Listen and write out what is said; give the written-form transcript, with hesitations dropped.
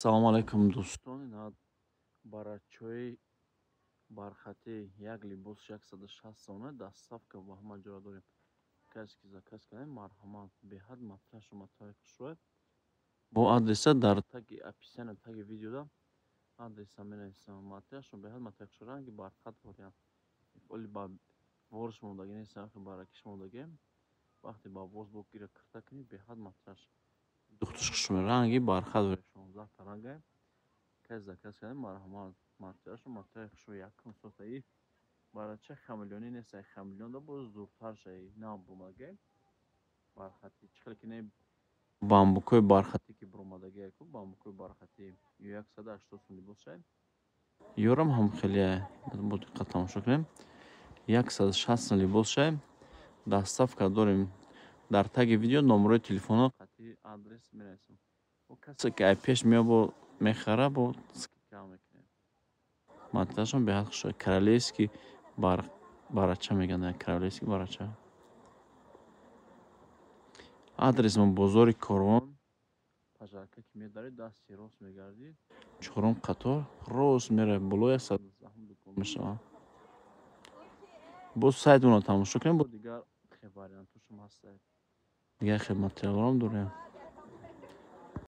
Салому алайкум, дӯстон. Ина барачои бархатӣ, як либос 160 сомона, доставка ба ҳама ҷоя дорем. Касе ки заказ кардем, марҳамат, беҳад матрашу матраи хушрӯй. Бо адреса дар таги описания, таги видеода адреса менависам. Матрашон беҳад матраи хушрӯй, ранги бархат вариант. Оли ба ворш мондагӣ нест, баракиш мондагӣ. Вақте ба воз бо гира кирта кунӣ, беҳад матраш духтуш хушрӯй, ранги бархат, 16 та ранга. Касе заказ кардем, марҳамат, матрашу матраи хушрӯй, якум сотаи барача хамелеонӣ нест, хамелеон да боз зуртар шаи нав бумаге бархатӣ. Чӣ хеле ки не, бамбукои бархатӣ ки буромадагӣ ку, бамбукои бархатӣ ё 180 сум либос шай, ёрам ҳам хеле бо диққат тамошо кунем. 160 сум либос шай, доставка дорем. Дар таги видео номерои телефоно қатъи адрес менависам. Касе ки ай пеш мео, бо мехара, бо скидка мекунем. Матрашон беҳад хушрӯй, королевский барача мегӯянд, королевский барача. Адресмон бозори Корвон, пожарка ки медаред, дасти рост мегардид, чорум қатор, рост меравед боло, 119-ум дукон мешавад. Боз сайтмонро тамошо кунем, бо дигар хел вариантошам ҳастад, дигар хел материалҳоам дорем.